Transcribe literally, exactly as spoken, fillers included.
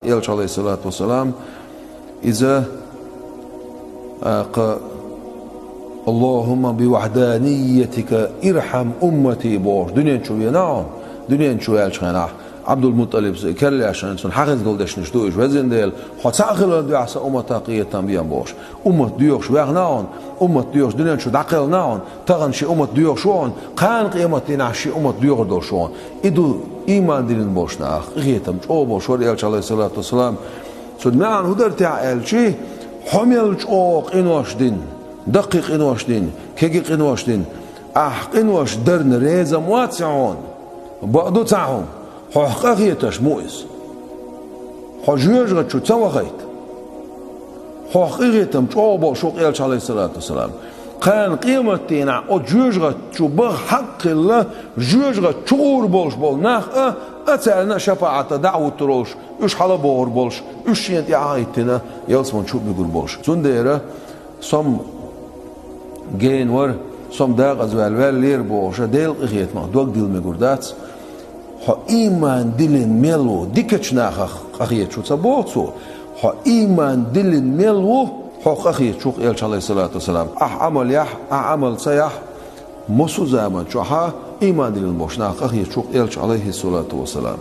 Элча, алейхиссалату вассалам, иза, а, кха, «Аллахумма би вахданиятика ирхам уммати», бохуш, дуьнен чу вена хьо, дуьнен чу ваьлча хенахь, Абдул-Мутталиб керла яьшна цунна хьан хезгал дешнаш ду уьш, везан Дела, хьо цхьаъ хилар дуьхьа сан умматах къинхетам бен бохуш. Уммат доьхуш ваьхна хьуна, уммат доьхуш дуьнен чу дӀакхелхина хьуна, тахана шен уммат доьхуш ву хьуна, кхана къематдийнахь шен уммат доьхур долуш ву хьуна. И ду иман диллина болуш нах, къинхетам чӀогӀа болуш вара Элча, алейхиссалату вассалам. Цуьнан маьӀна хӀун дара техьа аьлчи, хьо мел чӀогӀа къинош дина, даккхий къинош дина, кегий къинош дина, ахь къинош дарна реза ма вац хьуна, бакъду цхьа хьуна, хьох къахеташ ма ву иза. Хьо жоьжахати чу ца вахийта. Хьох къинхетам чӀогӀа болуш ву-кх Элча, алейхиссалату вассалам. Кхана къематдийнахь оцу жоьжахати чу баха хьакъ хилла, жоьжахати чу гӀур болуш болу нах а, а царна а шапаӀатан дӀа а хӀуттур волуш, уьш хьала а богӀур болуш, уьш шена тӀехьа а хӀиттина, ялсамани чу а буьгур болуш. Цундела со-м гена вара, со-м декъаза ваьлла ваьллера бохуш, Делан къинхетамах дог дилла мегар дац. Хьо ийман диллина мел ву, дикачу нахах къахеташ ву ца боху цо. Хьо ийман диллина мел ву, хьох къахеташ ву-кх Элча, алейхиссалату вассалам. Ахь Ӏамал яхь, ахь Ӏамал ца яхь, массо а заман чохь а ийман диллина болуш нах къахеташ ву-кх Элча, алейхиссалату вассалам.